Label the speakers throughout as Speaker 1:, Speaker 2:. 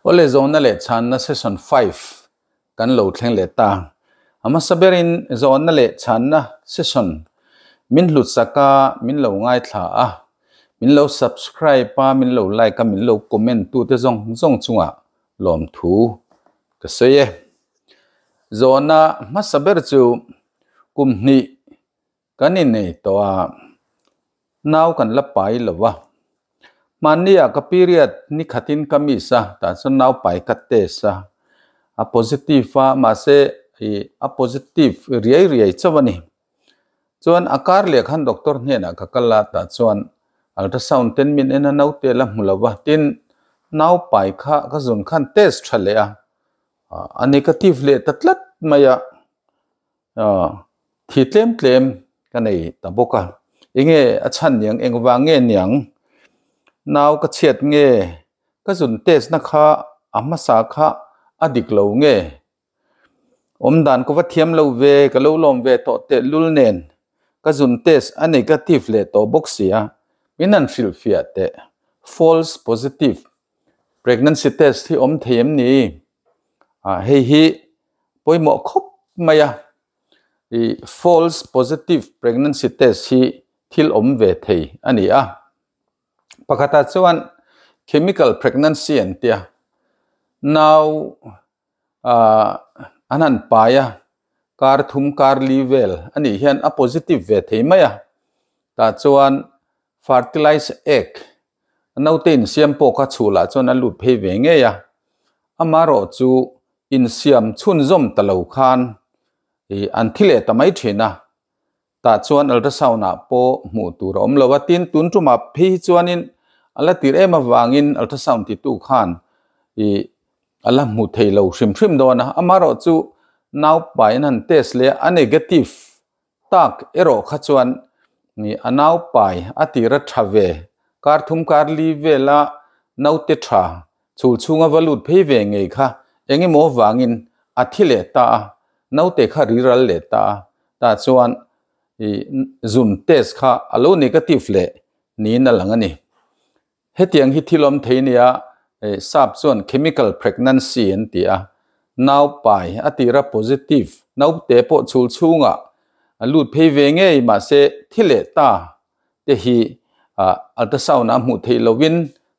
Speaker 1: Awle zawhna leh chhanna session 5 kan lo thleng leh ta. A hmasa berin zawhna leh chhanna session min hlutsak a, min lo ngaithla a, min lo subscribe a, min lo like a, min lo comment tute zawng zawng chungah lawmthu ka sawi e. Zawhna hmasa ber chu kum hnih Kan innei tawh a, nau kan la pai lo a. Hmannia ka period ni khatin ka miss a, tah chuan nau pai ka test a, a positive a, mahse ih a positive riai riai chauh a ni. Chuan a kar leh khan doctor hnenah ka kal a, tah chuan ultrasound ten min en a, naute la hmu lo va, tin nau pai kha ka zun khan test tha leh a, a negative leh ta tlat mai a. Thi tlem tlem ka nei ta bawk a, enge a chhan niang engvang nge niang nau ka chhiat nge ka zun test na kha a hmasa kha a dik lo nge awm dan ka va thiam lo ve ka lo lawm ve tawh teh lul nen ka zun test a negative leh tawh bawk si a min han hrilhfiah teh false positive pregnancy test hi awm thei em ni ah hei hi pawimawh khawp mai a, ih false positive pregnancy test hi thil awm ve thei a ni a, pakhatah chuan chemical pregnancy an tia nau ah an han pai a kar thum kar li vel a nih hian a positive ve thei mai a tah chuan fertilize egg naute insiam pawh kha chhulah chuan a lut phei ve ngei a amaherawh chu insiam chhunzawm ta lo khan ih an thi leh ta mai thin a, tah chuan ultrasound ah pawh hmuh tur a awm lo a, tin tun tumah phei hi chuanin a la tir em avangin ultrasound titu khan ih a la hmu thei lo hrim hrim dawn a, amaherawh chu naupai an han test leh a, a negative tak erawh kha chuan a naupai a tir a tha ve, kar thum kar li vela naute tha chhul chhunga va lut phei ve ngei kha eng emaw vangin a thi leh ta a, naute kha riral leh ta a, tah chuan zun test kha a lo negative leh niin a lang a ni. Hetiang hi thil awm thei nia, sap chuan chemical pregnancy an ti a, naupai a tira positive, naute pawh chhul chhungah a lut phei ve ngei mahse thi leh ta te hi ultrasound a hmuh theih lovin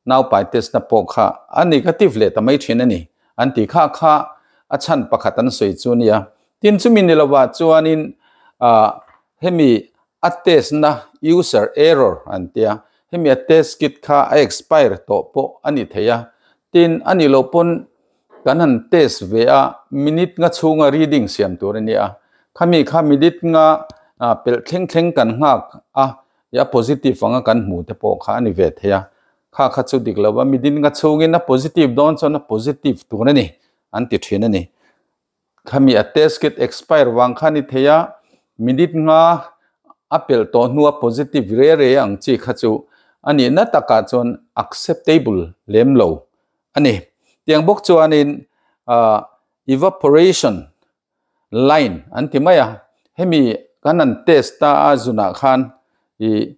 Speaker 1: naupai test na pawh kha a negative leh ta mai thin a ni an ti kha kha a chhan pakhat an sawi chu nia. Tin chumi ni lovah chuanin hemi A test na user error an tia, hemi a test kit kha a expire tawh pawh a ni thei a, tin a ni loh pawn kan han test ve a minute nga chhunga reading siam tur a nia, khami kha minute nga pelh thleng thleng kan nghak a, a positive anga kan hmu te pawh kha a ni ve thei a, kha kha chu dik lo va minute nga chhungin a positive dawn chuan a positive tur a ni an ti thin a ni. Khami a test kit expire vang kha ni thei a, minute nga a pelh tawh hnua positive re re ang chi kha chu a nihna takah chuan acceptable lem lo a ni. Tiang bawk chuanin evaporation line an ti mai a, hemi kan han test ta a zunah khan ih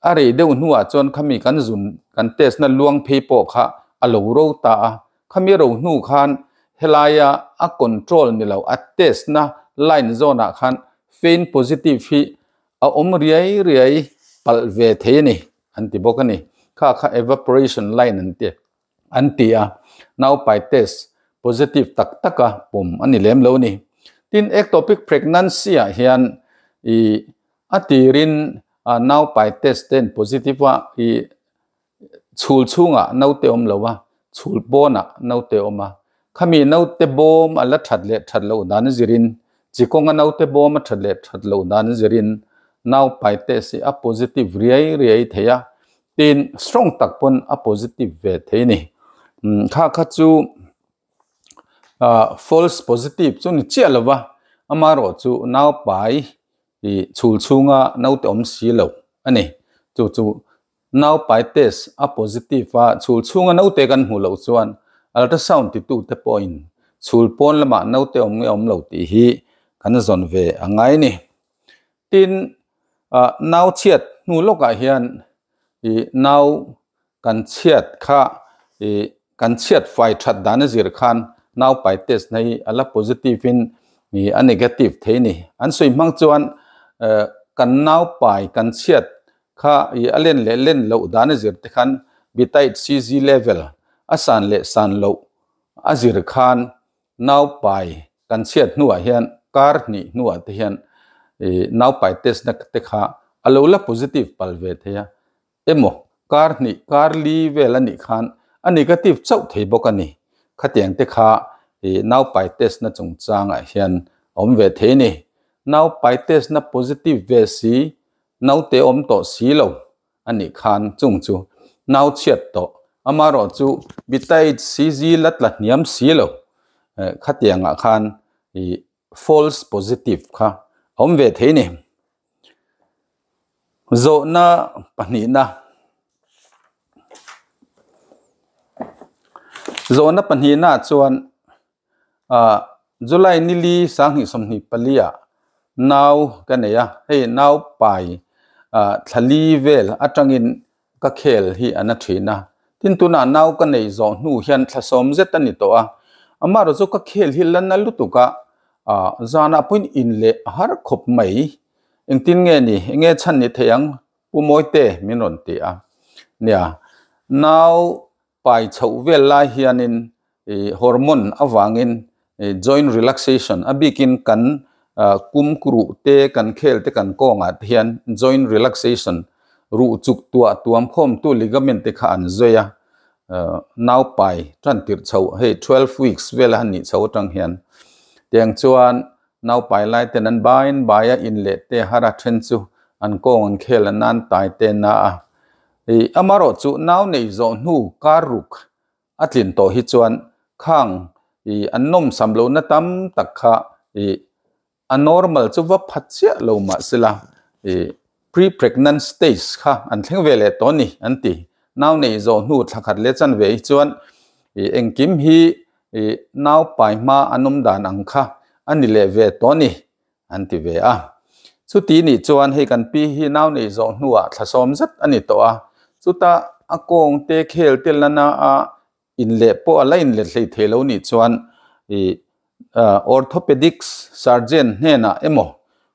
Speaker 1: A rei deuh hnuah chuan khami kan zun kan test na luang phei pawh kha a lo ro ta a, khami ro hnu khan helaia a control ni lo a test na line zawn ah khan faint positive hi a awm riai riai palh ve thei a ni an ti bawk a ni. Kha kha evaporation line an ti an ti a, naupai test positive tak taka pawm a ni lem lo a ni. Tin ectopic pregnancy ah hian ih A tirin naupai test ten positive a i chhul chhungah naute awm lo a, chhul pawnah naute awm a. Khami naute bawm a la that leh that loh dan zirin, chi kawnga naute bawm a that leh that loh dan zirin naupai test hi a positive riai riai thei a, tin strong tak pawn a positive ve thei a ni. Kha kha chu false positive chu ni chiah lo va, amaherawhchu naupai Ih chhul chhunga naute awm si lo a ni. Chu chu naupai test a positive a, chhul chhunga naute kan hmuh loh chuan ultrasound titu te pawhin chhul pawn lamah naute awm nge awm lo tih hi kan zawn ve a ngai a ni. Tin, ah nau chhiat hnu lawkah hian ih nau kan chhiat kha ih. Kan chhiat fai that dan a zir khan nau pai test na hi a la positive in a negative thei ni. An sawi hmang chuan kan nau pai kan chhiat kha a len leh len loh dan a zir te khan beta HCG level a san leh san loh a zir khan nau pai kan chhiat hnuah hian kar hnih hnuah te hian nau pai test na te kha a lo la positive pal ve thei a. Emaw, kar hnih, kar li vel a nih khan a negative chauh thei bawk a ni. Khatiang te kha i naupai test na chungchangah hian a awm ve thei a ni. Naupai test na positive ve si, naute awm tawh si lo a nih khan chung chu nau chhiat tawh. Amaherawh chu beta HCG la tla hniam si lo. Khatiangah khan i false positive kha a awm ve thei a ni. Zawhna pahnihna Zawhna pahnihna chuan ah July nili 2024 ah nau ka nei a, hei nau pai ah thlali vel atangin ka khel hi a na thin a. Tin tunah nau ka nei zawh hnu hian thla sawm zet a ni tawh a, amaherawh chu ka khel hi la na lutuk a, ah zanah pawhin in leh a har khawp mai. Engtin nge ni? Enge chhan ni thei ang? Pu Mawite min rawn ti a. Nia, nau pai chhoh vel lai hianin ih hormone avangin ih joint relaxation a bikin kan kum ruh te kan khel te kan kawngah te hian joint relaxation ruh chuk tuah tuam khawmtu ligament te kha an zui a, nau pai tan tirh chhoh hei 12 weeks vela han nih chhoh atang hian tiang chuan Naupai lai ten an baiin baia in leh te har a then chu an kawng an khel a nan tai te na a. Ih amarawh chu nau nei zawh hnu kar ruk a tlin tawh hi chuan khang ih an nawm sam lo na tam tak kha ih a normal chu va pha chiah lo mah sela ih pre-pregnant stage kha an thleng ve leh tawh a ni an ti. Nau nei zawh hnu thla khat leh chan ve hi chuan ih engkim hi Ih, nau pai hma an awm dan ang kha a ni leh ve tawh a ni, an ti ve a. Chuti nih chuan hei kan pi hi nau neih zawh hnuah thla sawm zet a ni tawh a, chutah a kawng te khel te la na a in leh pawh a la in let hlei thei lo nih chuan ih orthopedics surgeon hnenah emaw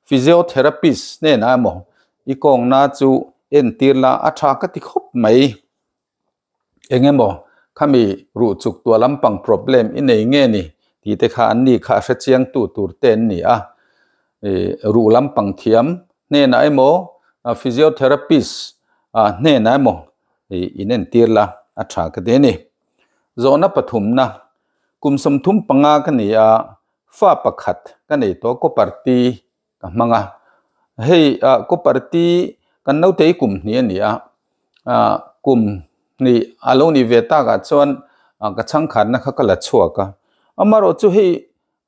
Speaker 1: physiotherapist hnenah emaw i kawngna chu entir la a tha ka ti khawp mai. Eng emaw khami ruh chuk tuah lampang problem i nei nge ni tih te kha an ni kha a hre chiang tu tur te an ni a. Ih ruh lampang thiam hnenah emaw physiotherapist hnenah emaw ih inentir la a tha ka ti a ni. Zawhna pathumna kum 35 ka ni a, fa pakhat ka nei tawh copper T ka hmang a hei ah copper T kan naute hi kum hnih a ni a ah kum hnih a lo nih ve tak ah chuan ka chhangkhatna kha ka la chhuak a amaherawh chu hei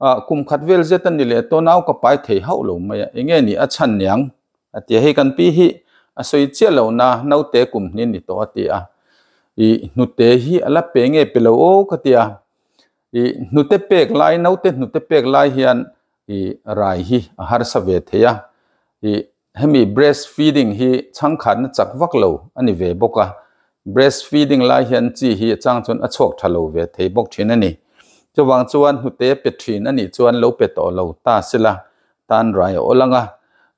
Speaker 1: ah kum khat vel zet a ni leh tawh nau ka pai thei hauh lo mai a eng nge nih a chhan niang a ti a hei kan pi hi a sawi chiah lo na naute kum hnih a ni tawh a ti a ih hnute hi a la pe nge pe lo aw ka ti a ih hnute pek lai naute hnute pek lai hian I rai hi a harsa ve thei a, i hemi breast feeding hi chhangkhatna chak vak lo a ni ve bawk a, breast feeding lai hian chi hi a chang chuan a chhuak tha lo ve thei bawk thin a ni. Chuvang chuan hnute pe thin a nih chuan lo pe tawh lo ta sela tan rai a awl ang a,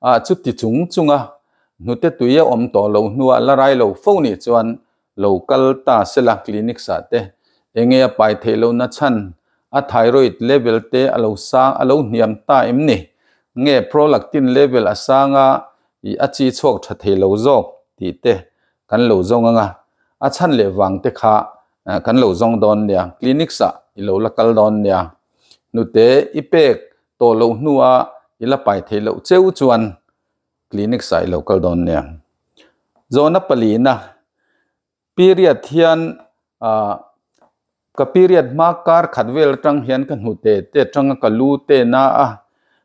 Speaker 1: ah chuti chung chunga hnute tui a awm tawh lo hnuah la rai lo fo nih chuan Lo kal ta sela clinics ah te enge a pai theih loh na chhan a thyroid level te a lo sang a lo hniam ta em ni? Nge prolactin level a sang a ih a chi chhuak tha thei lo zawk tih te kan lo zawng anga a chhan leh vang te kha kan lo zawng dawn nia clinics ah i lo la kal dawn nia hnute i pek tawh loh hnua i la pai theih loh cheu chuan Clinic ah i lo kal dawn nia. Zawhna palina period hian ah ka period hma kar khat vel atang hian ka hnu te te atanga ka lu te na a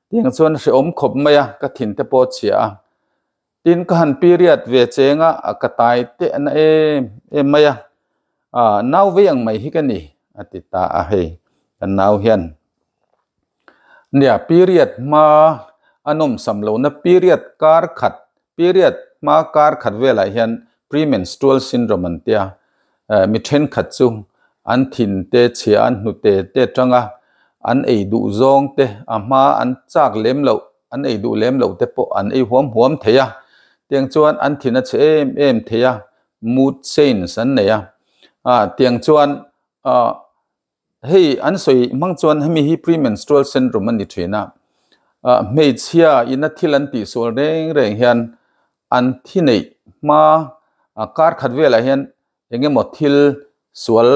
Speaker 1: tiang chuan hrehawm khawp mai a ka thin te pawh a chhia a tin ka han period ve cheng a ka tai teh a na em em mai a ah nau vei ang mai hi ka ni a ti ta a hei kan nau hian. Nia period hma a nawmsam lohna period kar khat period hma kar khat velah hian premenstrual syndrome an tia mi thenkhat chu An thin te chhia an hnute te atanga an ei duh zawng te a hma an chak lem loh an ei duh lem loh te pawh an ei huam huam thei a. Tiang chuan an thin a chhe em em thei a, mood change an nei a. Ah tiang chuan ah hei an sawi hmang chuan hemi hi premenstrual syndrome a ni thin a. Ah hmeichhia ina thil an tihsual reng reng hian an thi neih hma kar khat velah hian eng emaw thil sual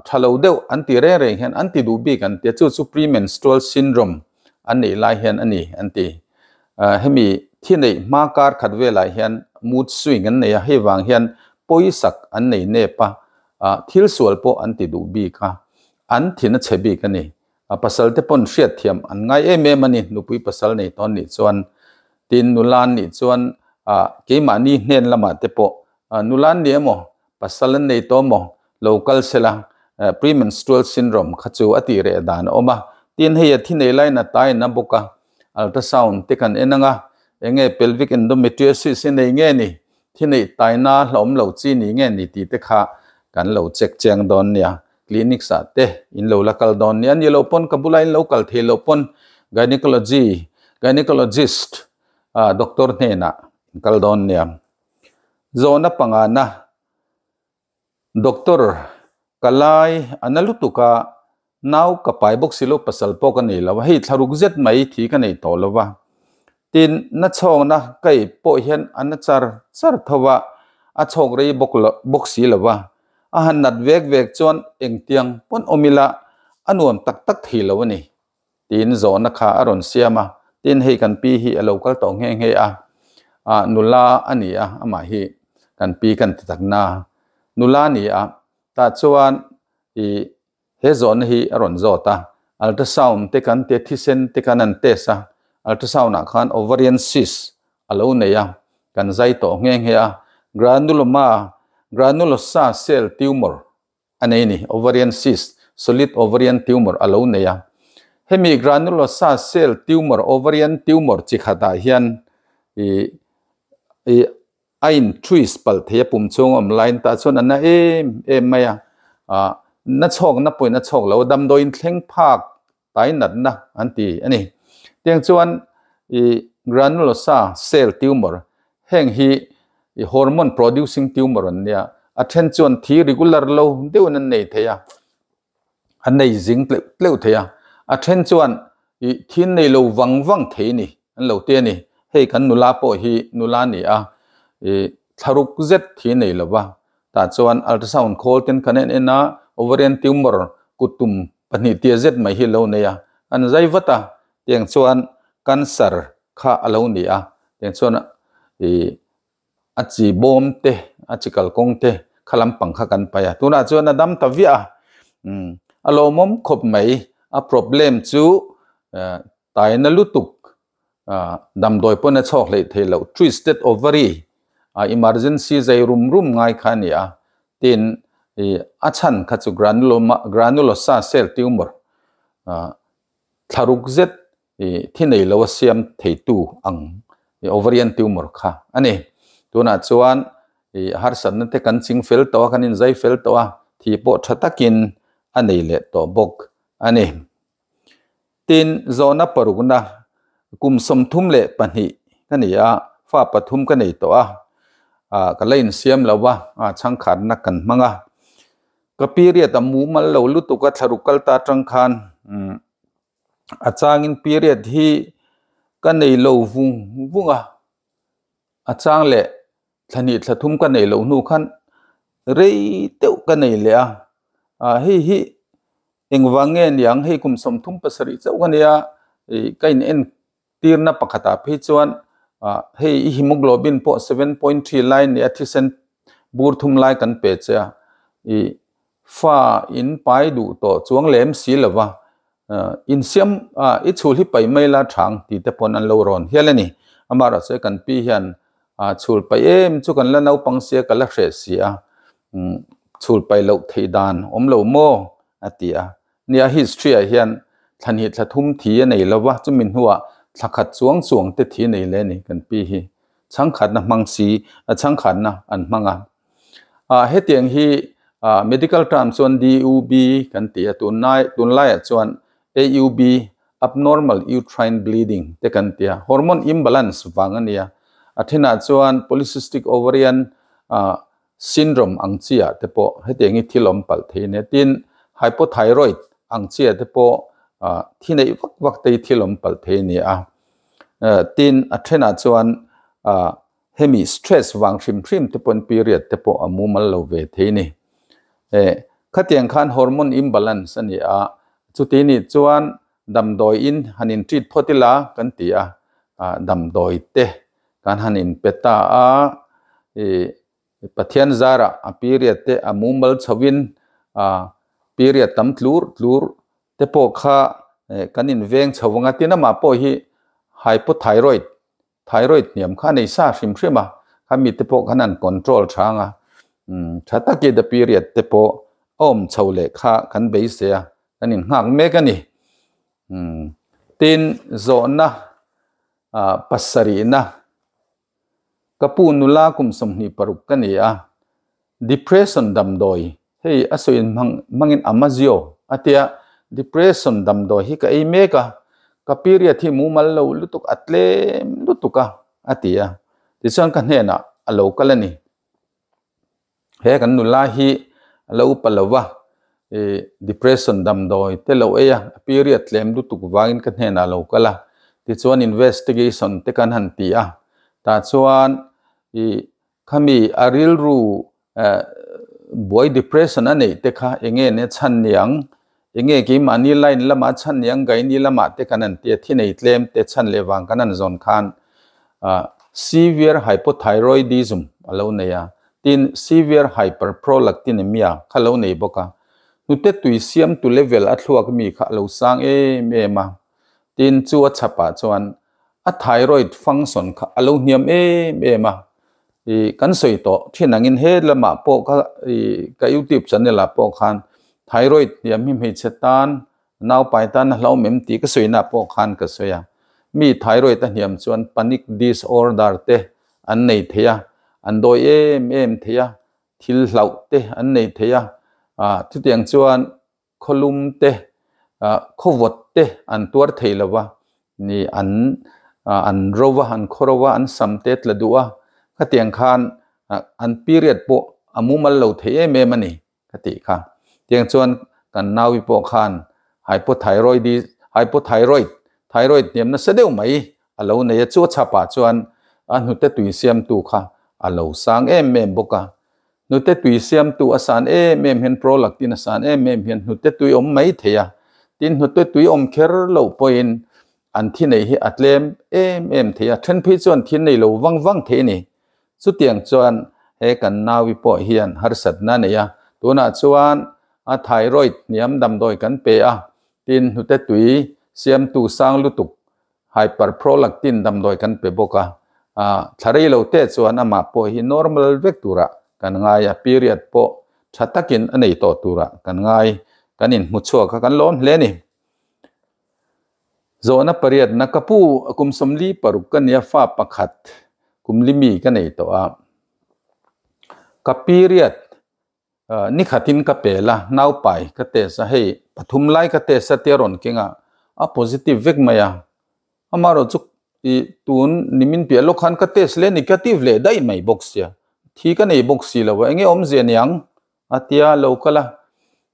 Speaker 1: tha lo deuh an ti reng reng hian an ti duh bik an ti a, chu chu premenstrual syndrome an neih lai hian a ni an ti. Hemi thi neih hma kar khat velah hian mood swing an nei a, hei vang hian pawisak an nei nep a, thil sual pawh an ti duh bik a, an thin a chhe bik a ni. A pasal te pawn hriatthiam an ngai em em a ni, nupui pasal nei tawn nih chuan. Tin, nula an nih chuan keimahni hnen lamah te pawh nula an ni emaw, pasal an nei tawh emaw lo kal se la, premenstrual syndrome kha chu a tih reh dan a awm a. Tin, hei a thi nei laiin a tain a bawk a, ultrasound te kan en ang a, enge pelvic endometriosis hi nei nge ni, thi neih taina hlauhawm lo chi ni nge ni tih te kha kan lo check chiang dawn nia. Clinics ah te in lo la kal dawn nia, ni lo pawn ka bula in lo kal thei lo pawn Gynecology Gynecologist ah doctor hnenah in kal dawn nia. Zawhna pangana Doctor ka lai a na lutuk a, nau ka pai bawk si lo pasal pawh ka nei lo a, hei thlaruk zet mai thi ka nei tawh lo va. Tin, na chhawkna ka ei pawh hian a na char char tho a, a chhawk rei bawk lo bawk si lo va. A han nat vek vek chuan engtiang pawn awm ila a nuam tak tak thei lo a ni, tiin zawhna kha a rawn siam a. Tin, hei kan pi hi a lo kal tawh nghe nghe a, ah nula a ni a, amah hi kan pi kan ti tak na, nula a ni a, tah chuan ih He zawhna hi a rawn zawt a, ultrasound te kan tia thisen te kan an test a, ultrasound ah khan ovarian cyst a lo nei a, kan zai tawh nghe nghe a, granuloma, granulosa cell tumor a nei ni, ovarian cyst, solid ovarian tumor a lo nei a. Hemi granulosa cell tumor, ovarian tumor chi khatah hian ih ih A in twist palh thei a pum chhung awm laiin tah chuan a na em em mai a, ah na chhawk na pawhin a chhawk lo a, damdawiin thleng phak tai natna an ti a ni. Tiang chuan ih granulosa cell tumor heng hi ih hormone producing tumor an nia, a then chuan thi regular lo deuhin an nei thei a, an nei zing tleuh tleuh thei a, a then chuan ih thin nei lo vang vang thei ni an lo ti a ni. Hei kan nula pawh hi nula a ni a, ih thlaruk zet thi nei lo va, tah chuan ultrasound khawl ten kan en en a, ovarian tumor kut tum pahnih tia zet mai hi lo nei a, an zai vat a, tiang chuan cancer kha a lo ni a, tiang chuan ih a chi bawm te a chi kalkawng te kha lampang kha kan paih a tunah chuan a dam ta viah a umm a lawmawm khawp mai a problem chu eh taina lutuk ah damdawi pawn a chhawk hleih theih loh twisted ovary ah emergency zai rum rum ngai kha a ni a tin ih a chhan kha chu granuloma granulosa cell tumor ah thlaruk zet ih thi nei lo a siam theitu ang ih ovarian tumor kha a ni. Tunah chuan ih harsatna te kan ching fel tawh a, kan inzai fel tawh a, thi pawh tha takin a nei leh tawh bawk a ni. Tin, zawhna parukna kum 32 ka ni a, fa pathum ka nei tawh a, ah ka la insiam lo a, ah chhangkhatna kan hmang a. Ka period a mumal lo lutuk a thlaruk kal ta atang khan umm A changin period hi ka nei lo vung vung a, a chang leh thla hnih thla thum ka nei loh hnu khan rei deuh ka nei leh a, ah hei hi engvang nge niang hei kum 37 chauh ka nia ih ka in en tirna pakhatah phei chuan ah hei i hemoglobin pawh 7.3 lai a ni a thisen bur thum lai kan pe che a ih fa in pai duh tawh chuang lem si lo va ah insiam ah i chhul hi pai mai la thang tih te pawn an lo rawn hial a ni amaherawhchu kan pi hian ah chhul pai em chu kan la naupang sia ka la hreh si a umm chhul pai loh theih dan awm lo maw a ti a. Nia history ah hian thla hnih thla thum thi a nei lo va, chumi hnuah thla khat chuang chuang te thi nei le ni kan pi hi. Chhangkhatna hmang si a chhangkhatna an hmang a. Ah hetiang hi Medical term chuan DUB kan ti a, tunlai tunlaiah chuan AUB, abnormal uterine bleeding, te kan ti a, hormone imbalance vang a nia. A thenah chuan polycystic ovarian syndrome ang chi ah te pawh hetiang hi thil awm palh thei a nia. Tin, hypothyroid ang chi ah te pawh thi neih vak vak te hi thil awm palh thei a ni a. Tin, a thenah chuan Hemi stress vang hrim hrim te pawn period te pawh a mumal lo ve thei ni. Eh, khatiang khan hormone imbalance a ni a, chuti nih chuan damdawi in han in treat phawt ila kan ti a, ah damdawi te kan han in pe ta a, ih Pathian zarah a period te a mumal chho in ah period tam tlur tlur te pawh kha kan in veng chho ang a, tin amah pawh hi hypothyroid Thyroid hniam kha a nei sa hrim hrim a, khami te pawh khan an control tha ang a, umm tha takin the period te pawh a awm chho leh kha kan beisei a, kan inghak mek a ni. Umm tin zawhna ah pasarihna ka pu nula kum 26 ka ni a, depression damdawi hei a sawi hmang hmangin Amazio a tia, depression damdawi hi ka ei mek a, ka period hi mumal lo lutuk a tlem lutuk a a ti a, tichuan ka hnenah a lo kal a ni. He kan nula hi a lo upa lo va, ih depression damdawi te lo ei a, a period tlem lutuk vangin ka hnenah a lo kal a, tichuan investigation te kan han ti a, tah chuan ih Khami a rilru buai depression a neih te kha enge ne chhan niang, enge keimahni line lamah chhan niang gaini lamah te kan an tia thi nei tlem te chhan leh vang kan an zawn khan severe hypothyroidism a lo nei a, tin severe hyperprolactinemia kha lo nei bawk a, hnute tui siam tu level a thluak mi kha a lo sang em em a, tin chu a chhapah chuan A thyroid function kha a lo hniam em em a, ih kan sawi tawh thin angin he lamah pawh kha ih ka youtube channel ah pawh khan thyroid hniam hi hmeichhe tan naupai tan a hlauhawm em tih ka sawi na pawh khan ka sawi a, mi thyroid a hniam chuan panic disorder te an nei thei a, an dawi em em thei a, thil hlauh te an nei thei a, ah chutiang chuan khawlum te khawvawt te an tuar thei lo va, ni an an ro va, an khaw ro va, an sam te tla duh a, khatiang khan an period pawh a mumal lo thei em em a ni ka tih kha. Tiang chuan kan naui pawh khan hypothyroid hypothyroid thyroid hniam nasa deuh mai a lo nei a, chu a chhapah chuan a hnute tui siamtu kha a lo sang em em bawk a. Hnute tui siamtu a san em em hian prolactin a san em em hian hnute tui awm mai thei a, tin hnute tui awm kher loh pawhin an thi nei hi a tlem em em thei a, then phei chuan thi nei lo vang vang thei a ni. Chutiang chuan he kan naui pawh hian harsatna a nei a, tunah chuan a thyroid hniam damdawi kan pe a, tin hnute tui siamtu sang lutuk Hyperprolactin damdawi kan pe bawk a, thla rei lo te chuan amah pawh hi normal vek turah kan ngai a, period pawh tha takin a nei tawh turah kan ngai, kan inhmu chhuak a, kan lawm hle a ni. Zawhna pariatna ka pu kum 46 ka nia fa pakhat kum li mi ka nei tawh a, ka period Ni khatin ka pel a, naupai ka test a, hei pathum lai ka test a tia rawn keng a, a positive vek mai a, amaherawh chu ih tun nimin piah lawk khan ka test leh negative leh daih mai bawk sia, thi ka nei bawk si lo a, enge awmzia niang a tia lo kal a,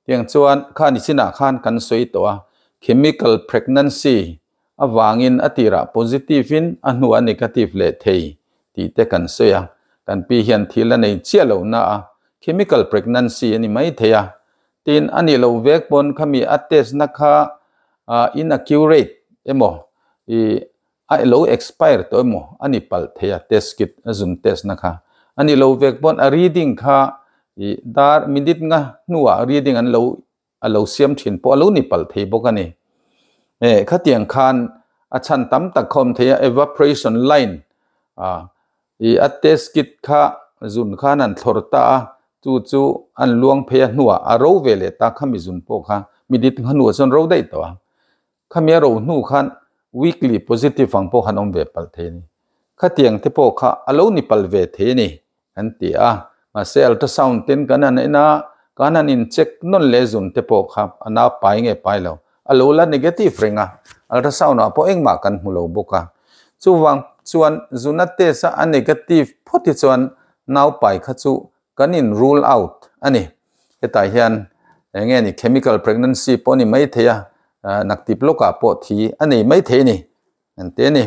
Speaker 1: tiang chuan kha nichinah khan kan sawi tawh a, chemical pregnancy avangin a tirah positive in a hnuah negative leh thei tih te kan sawi a, kan pi hian thil a nei chiah lo na a, chemical pregnancy a ni mai thei a, tin a nih loh vek pawn khami a test na kha inaccurate emaw ih a lo expire tawh emaw a ni palh thei a test kit a zun test na kha a nih loh vek pawn a reading kha ih dar minute nga hnuah reading an lo a lo siam thin pawh a lo ni palh thei bawk a ni. Eh, khatiang khan a chhan tam tak kha awm thei a, evaporation line a i a test kit kha zun khan an thlawr ta a, chu chu an luang phei a hnuah a ro ve leh ta khami zun pawh kha mi dit hnuah chuan ro daih tawh a. Khami a ro hnu khan weekly positive ang pawh khan awm ve palh thei a ni. Khatiang te pawh kha a lo ni palh ve thei a ni. Kan ti a, mahse ultrasound ten kan han en a, Kan han in check nawn leh zun te pawh kha a nau pai nge pai lo. A lo la negative reng a, ultrasound ah pawh engmah kan hmu lo bawk a. Chuvang chuan zuna test a a negative phawt hi chuan nau pai kha chu kan in rule out a ni. Hetah hian eng nge ni chemical pregnancy pawh a ni mai thei a, naktip lawkah pawh thi a nei mai thei a ni an ti a ni.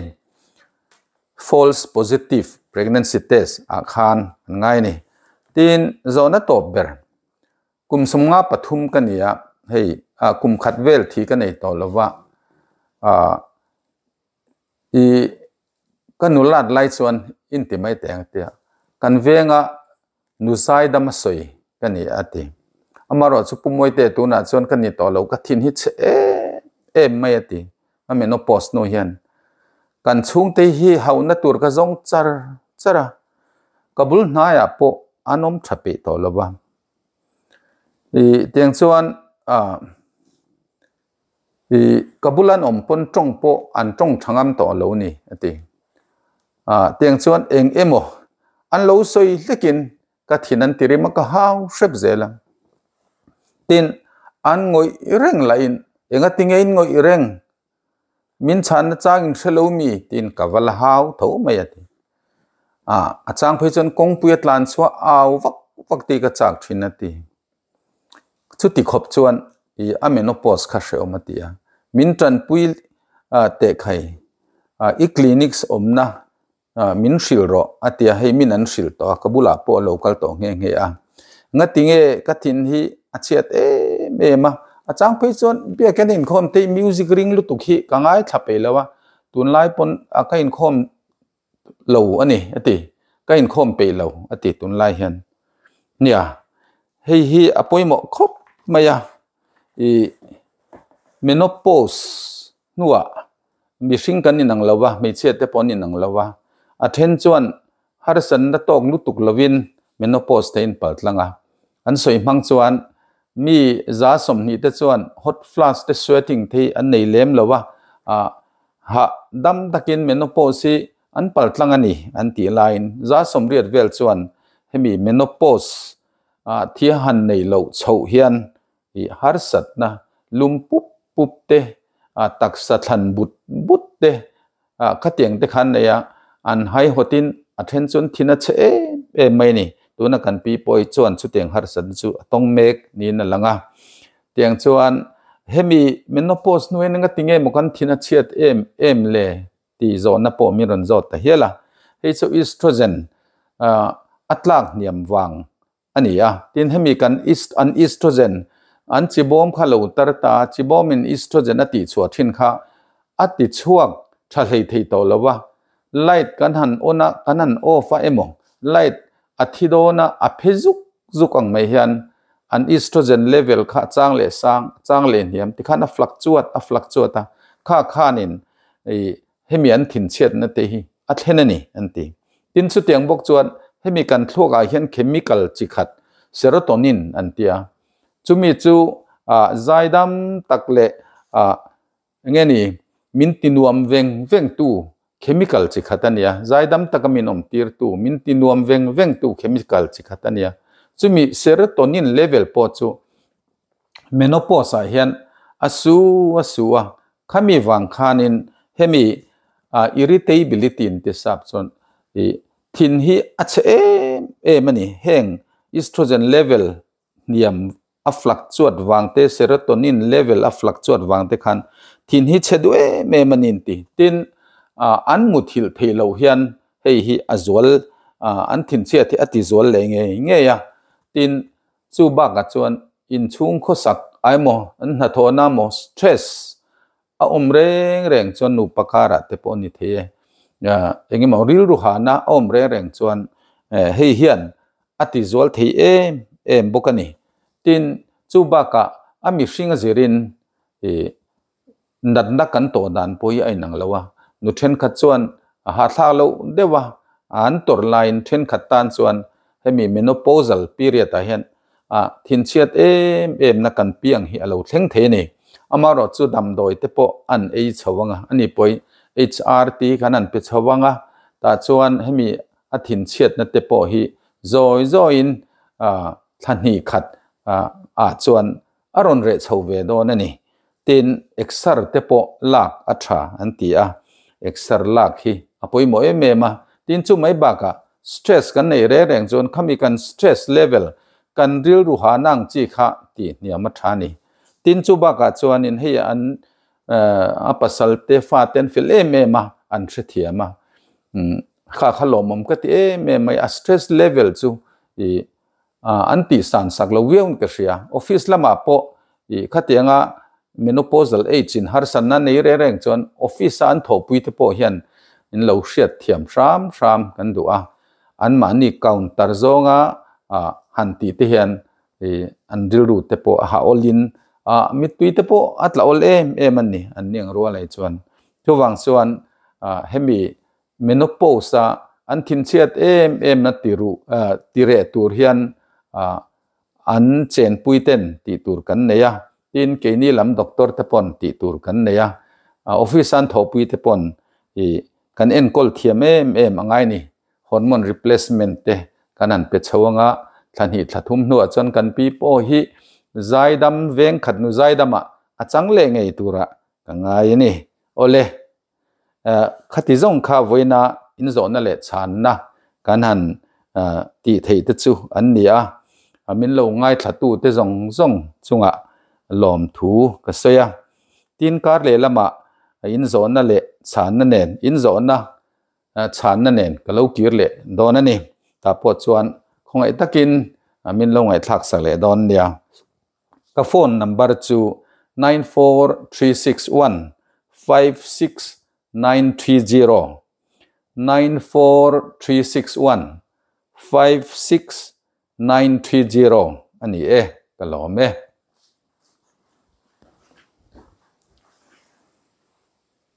Speaker 1: False positive pregnancy test ah khan an ngai a ni. Tin, zawhna tawp ber Kum 53 ka ni a, hei kum khat vel thi ka nei tawh lo va, i ka nulat lai chuan inti mai teh ang tia kan venga nuzai dam a sawi ka ni a ti. Amaherawh chu Pu Mawite tunah chuan ka ni tawh lo, ka thin hi chhe em em mai a ti. A menopause hnu hian kan chhungte hi hauhna tur ka zawng char char a, ka bul hnaiah pawh an awm tha peih tawh lo va. Ih tiang chuan ah ih ka bula an awm pawn tawng pawh an tawng tha ngam tawh lo ni a ti. Ah tiang chuan eng emaw an lo sawi hlekin ka thin an ti rim a ka hau hrep zel a. Tin an ngawih reng lahin enga tinge in ngawih reng Min chhanna chang in hre lo mi tiin ka va la hau tho mai a ti. Ah, a chang phei chuan kawngpui a tlan chhuah au vak vak tih ka chak thin a ti. Chuti khawp chuan i a menopause kha hreawm a ti a. Min tanpui teh khai i clinics awmna Min hrilh rawh a ti a, hei min an hrilh tawh a, ka bulah pawh a lo kal tawh nghe nghe a. Ngati nge ka thin hi a chhiat em em a, a chang phei chuan biakin a inkhawm te music ring lutuk hi ka ngaithla peih lo a, tunlai pawn ka inkhawm lo a ni a ti, ka inkhawm peih lo a ti tunlai hian. Nia, hei hi a pawimawh khawp mai a, ih menopause hnuah mihring kan inang lo va, hmeichhia te pawh an inang lo va, a then chuan harsatna tawk lutuk lovin menopause te in pal tlang a. An sawi hmang chuan mi 20% te chuan hot flash te sweating te hi an nei lem lo va, ah hah dam takin menopause hi an pal tlang a ni an tih laiin 80% vel chuan hemi menopause ah thia han nei loh chhoh hian I harsatna lum pup pup te, a taksa thlan but but te, a khatiang te khan nei a, an haihawtin a then chuan thin a chhe em em mai a ni. Tuna kan pi pawh hi chuan chutiang harsatna chu a tawng mek niin a lang a. Tiang chuan hemi menopause hnuaiin engati nge maw kan thin a chhiat em em le tih zawhna pawh min rawn zawt ta hial a. Hei chu estrogen a tlak hniam vang a ni a. Tin, hemi kan an estrogen, an chibawm kha lo tar ta a, chibawmin estrogen a tihchhuah thin kha a tichhuak tha hlei thei tawh lo a. Light kan han on a, kan han off a emaw, light a thi dawn a, a phe zuk zuk ang mai hian an estrogen level kha a chang leh sang, a chang leh hniam tikhan a fluctuate a fluctuate a, kha khanin ih hemi an thinchhiatna te hi a thlen a ni an ti. Tin chutiang bawk chuan hemi kan thluakah hian chemical chi khat serotonin an ti a, chumi chu ah zaidam tak leh ah enge ni min tinuam veng veng tu chemical chi khat a ni a, zaidam taka min awm tir tu min tinuam veng veng tu chemical chi khat a ni a, chumi serotonin level pawh chu menopause ah hian a su a su a, Khami vang khanin hemi irritability in ti sap chuan ih thin hi a chhe em em a ni. Heng estrogen level hniam a fluctuate vang te, serotonin level a fluctuate vang te khan thin hi chhe duh em em a ni an ti. Tin, an muthilh theih loh hian hei hi a zual an thinchhiat hi a ti zual leh ngei ngei a. Tin, Chu bakah chuan inchhung khawsak emaw an hnathawhna emaw stress a awm reng reng chuan nupa karah te pawh a ni thei e. Eng emaw rilru hahna a awm reng reng chuan hei hian a ti zual thei em em bawk a ni. Tin, chu bakah a mihring a zirin ih Natna kan tawh dan pawh hi a inang lo a, nu thenkhat chuan a hahthlak loh deuh a, an tawrh laiin thenkhat tan chuan hemi menopausal period ah hian a thinchhiat em em na kan piang hi a lo thleng thei a ni. Amaherawh chu damdawi te pawh an ei chho ang a, ani pawh hi HRT khan an pe chho ang a, tah chuan hemi a thinchhiatna te pawh hi zawi zawiin thla hnih khat ah chuan a rawn reh chho ve dawn a ni. Tin, exer te pawh lak a tha an ti a, exer lak hi a pawimawh em em a. Tin, chu mai bakah stress kan nei reng reng chuan khami kan stress level, kan rilru ha na ang chi kha tih hniam a tha a ni. Tin, chu bakah chuanin hei an a pasal te fa te an fel em em a, an hrethiam a. Kha kha lawmawm ka ti em em mai, a stress level chu ih an tih san sak lo viau in ka hria. Office lamah pawh ih khatianga menopausal age in harsatna nei reng reng chuan office a an thawhpui te pawh hian in lo hriat thiam hram hram kan duh a, anmahni counter zawnga han tih te hian ih an rilru te pawh a hah awlin ah mittui te pawh a tla awl em em a ni an niang rual ai chuan. Chuvang chuan ah hemi menopause a an thinchhiat em em na ti ruh ah ti reh tur hian ah an chenpui ten tih tur kan nei a, tin keini lam doctor te pawn tih tur kan nei a, office a an thawhpui te pawn ih kan enkawl thiam em em a ngai ni. Hormone replacement te kan han pe chho anga, thla hnih thla thum hnuah chuan kan pi pawh hi zaidam veng khat nu zaidamah a chang leh ngei turah ka ngai a ni. Awle, khati zawng kha vawiina inzawhna leh chhanna kan han tih theih te chu an ni a, min lo ngaithlatu te zawng zawng chungah lawmthu ka sawi a. Tin, kar lehlamah inzawhna leh chhanna nen inzawhna chhanna nen ka lo kir leh dawn a ni. Tah pawh chuan khawngaih takin min lo ngaihthlak sak leh dawn nia. Ka phone number chu 94361 56930, 94361 56930 a ni e, ka lawm e.